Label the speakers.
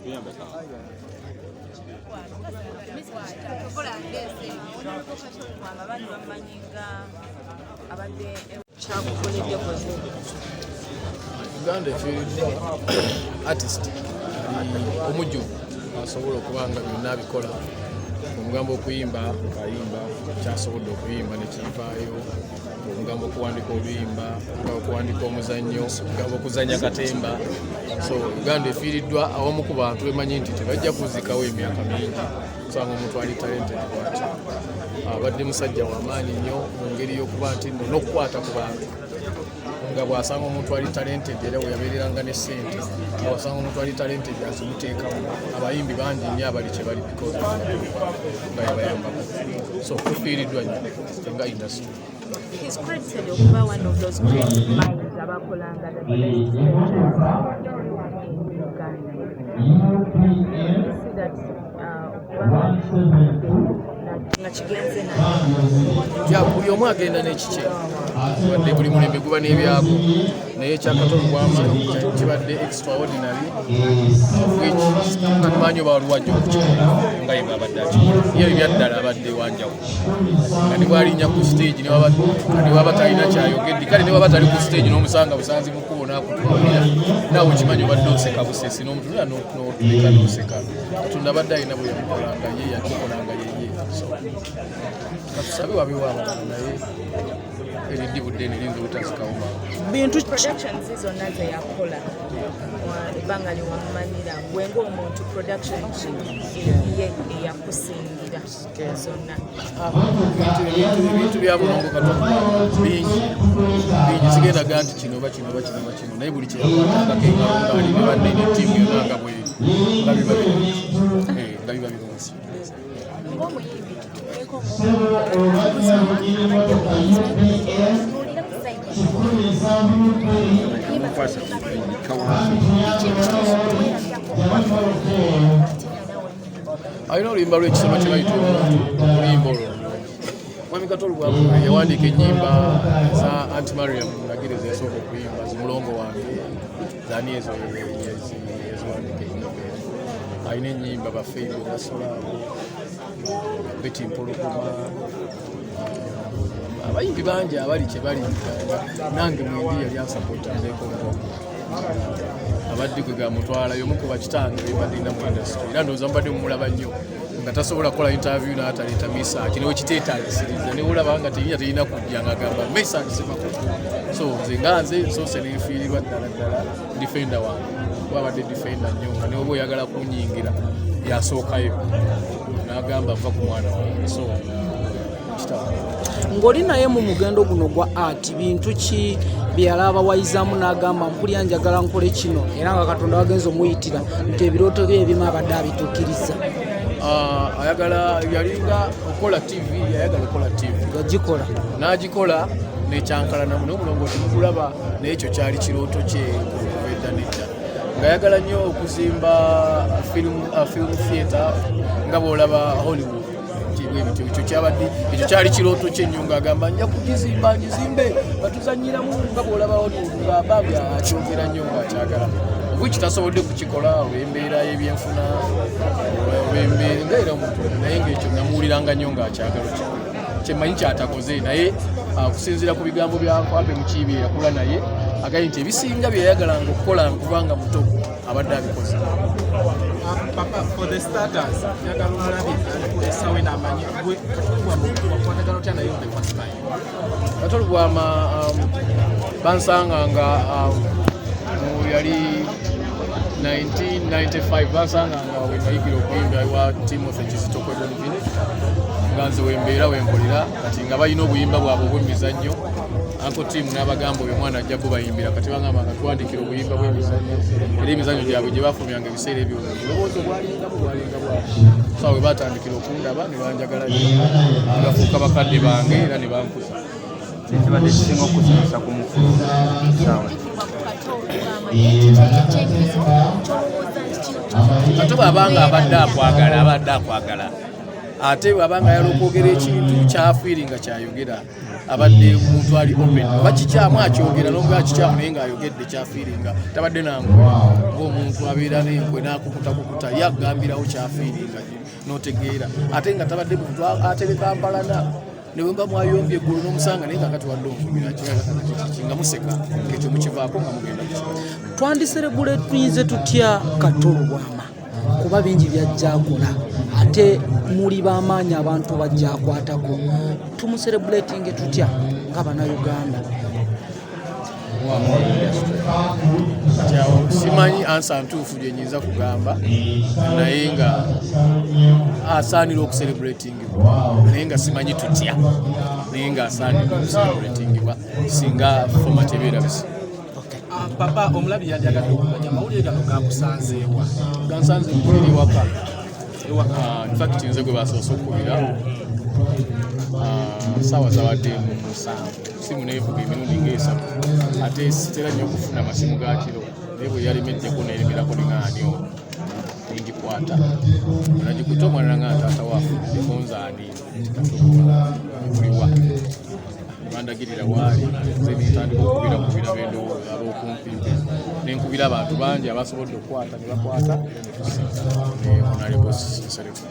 Speaker 1: Uganda efiiriddwa artist ali omujjuvu, asobola okuba nga byonna abikola. Omugambo okuyimba, ng'ayimba kyasobodde okuyimba nekivaayo, omugambo okuwandika oluyimba, omugambo okuwandika omuzannyo, omugambo okuzannya katemba. So Uganda efiiriddwa awamu ku bantu bemanyi nti tebajja kuzikawo emyaka mingi, kusanga omuntu ali talented bwatyo. Abadde musajja wamaanyi nnyo mu ngeri y'okuba nti nno n'okukwata ku bantu, nga bw'asanga omuntu ali talented, era we yabeereranga ne ssente, nga bw'asanga omuntu ali talented azimuteekamu. Abayimbi bangi nnyo abali kye bali because of nga yabayambako. So tufiiriddwa nnyo nga industry.
Speaker 2: He's credited okuba one of those great minds abakolanga the best sketches in Uganda. You see that okuba nga kigenze naye.
Speaker 1: Ya, buli omu agenda n'ekikye, wadde buli mulembe guba n'ebyako, naye ekya Kato Lubwama kibadde extraordinary, of which tumanyi oba waliwo ajja okukikola nga ye bwabadde akikola. Ye ebyaddala abadde wanjawulo, nga ne bwalinnya ku stage, nga ne bwaba talina kyayogedde, kale ne bwaba tali ku stage, n'omusanga busanzi mu kkubo n'akutunuulira, naawe okimanyi obadde oseka busesi, n'omutunula n'otuleka n'oseka. Katonda abadde alina bwe yamukolanga ye, yakikolanga yeye. So katusabe wabeewo abalala, naye eriddibu ddene liyinza obutazikawo mangu.
Speaker 3: Bintu ki?
Speaker 2: Productions zonna ze yakola ebbanga lye wamumanyira gwe ng'omuntu, production ki ye eyakusingira zonna?
Speaker 1: Ebintu bya Mulongo Kato bingi bingi, sigenda ga nti kino oba kino oba kino oba kino, naye buli kyeyakwatangako engalo ngaali ne banne ne ttiimu yonna nga bweri, nga biba birungi. Nga biba birungi.
Speaker 4: Ng'omuyimbi, tutuuleko ng'omuyimbi ku side.
Speaker 5: Mukwasa bika wansi.
Speaker 1: Alina oluyimba lw'ekisolo kye bayita omuntu. Oluyimba olwo lulungi. Mwami Kato Lubwama yawandiika ennyimba za Anti Mariam Nagire zeyasooka okuyimba, zimulongo wange zani ezo, eziwandiika ennyimba ezo. Alina ennyimba bafeibo basolaabo, Betty Mpologoma, abayimbi bangi abali kye bali. Nange mwendi yali ansupportinzeeko ng'omu abadde gwe gamutwala, y'omu ku bakitange bembadde nina mu industry. Era ndowooza mubadde mumulaba nnyo nga tasobola kukola interview n'ataleeta Mesach, newe kiteetagisiriza, newolaba nga teyina terina kujja nga agamba Mesach Semakula. So nze nga nze nsoose nenfiirirwa ddala ddala defender wange, kuba abadde defender nnyo, nga newoba oyagala kunyingira yasookayo n'agamba va ku mwana wange. So kitabo.
Speaker 3: Ng'oli naye mu mugendo guno gwa art, bintu ki byeyalaba wayizaamu n'agamba, "Mpulya njagala nkole kino," era nga Katonda wagenza omuyitira nti ebirooto bye ebimu abadde abituukiriza?
Speaker 1: Ah, ayagala yalinga okukola TV, yayagala okukola TV.
Speaker 3: Yagikola.
Speaker 1: N'agikola nekyankalanamu, naye omulongooti mugulaba, naye ekyo kyali kirooto kye okuva edda nedda, ng'ayagala nnyo okuzimba film theatre nga bw'olaba Hollywood nti bwe bityo. Ekyo kyabadde, ekyo kyali kirooto kye nnyo, ng'agamba nja kugizimba, ngizimbe nga tuzanyiramu nga bw'olaba Hollywood, nga bambi akyogera nnyo ng'akyagala, which tasobodde kukikola olw'embeera y'ebyenfuna, olw'embeera nga era omuntu, naye ng'ekyo namuwuliranga nnyo ng'akyagala okikola. Kyemmanyi kyatakoze, naye okusinziira ku bigambo bya Kwape Mukiibi eyakula naye, agambye nti ebisinga bye yayagalanga okukola kubanga muto abadde abikoze.
Speaker 6: Papa, for the starters, njagala omulabi esawe n'amanyi gwe Kato Lubwama wakwatagana otya naye on the first time?
Speaker 1: Kato Lubwama bansanga nga mu yali 1995, bansanga nga wenayigira okuyimba ewa Timothy Kizito Kwedon Village, nga nze wembeera wenkolera. Kati nga balina obuyimba bwabwe obwemizannyo, anko tiimu n'abagamba oyo mwana ajja bubayimbira. Kati bagamba nga tuwandikira obuyimba bw'emizannyo, era emizannyo gyabwe gye bafulumyanga ebiseera ebyo, obuloboozi obwalingamu bwalinga bwabwe. So we batandikira okundaba ne banjagala nnyo, ne bafuuka bakadde bange era ne bankuza.
Speaker 5: Ekibadde kisinga okukusanyusa ku mukulu saawa?
Speaker 1: Kato bw'abanga abadde akwagala, abadde akwagala. Ate bw'aba nga ayala okwogera ekintu kyafiiri nga kyayogera, abadde muntu ali open. Oba kikyamu akyogera, noga kikyamu, naye ng'ayogedde kyafiiringa. Tabadde nankwe ng'omuntu abeera n'enkwe n'akukutakukuta, ye agambirawo kyafiiringa n'otegeera. Ate nga tabadde muntu atereka mpalana, ne bwe muba mwayombye eggulo n'omusanga, naye nga kati wadde onvumira kiki, nga museka, ekyo mukivaako nga mugenda kukiba.
Speaker 3: Twandiserebuletuyinze tutya Kato Lubwama? Kuba bingi byajja akola, ate muli b'amaanyi, abantu bajja akwatako. Tumuserebuletinge tutya nga Bannayuganda?
Speaker 1: Kati awo simanyi answer ntuufu gye nyinza kugamba, naye nga asaanira okucelebratingibwa, naye nga simanyi tutya, naye nga asaanira okucelebratingibwa singa format ebeera bisi.
Speaker 6: Ah, papa, omulabi yandyagadde okumanya amawulire gano gakusanzeewa?
Speaker 1: Gansanze mpulira ewaka.
Speaker 6: Ewaka?
Speaker 1: Ah, in fact nze gwe basoose okukubira. Ah, saawa zabadde mu 7, simu neevuga emirundi ngaesatu, ate sitera nnyo okufuna masimu ga kiro, naye bwe yalemeddeko neremerako neŋŋaani ono nengikwata. Nagikuta, omwana nga taata waafudde, konzaani nti Kato buliwa, nebandagirira waali. Nze nentandika okubira kubira bendowooza ab'okumpimpi, nenkubira abantu bangi abasobodde okukwata ne bakwata, era ne tusinkana ne Honorable Nsereko.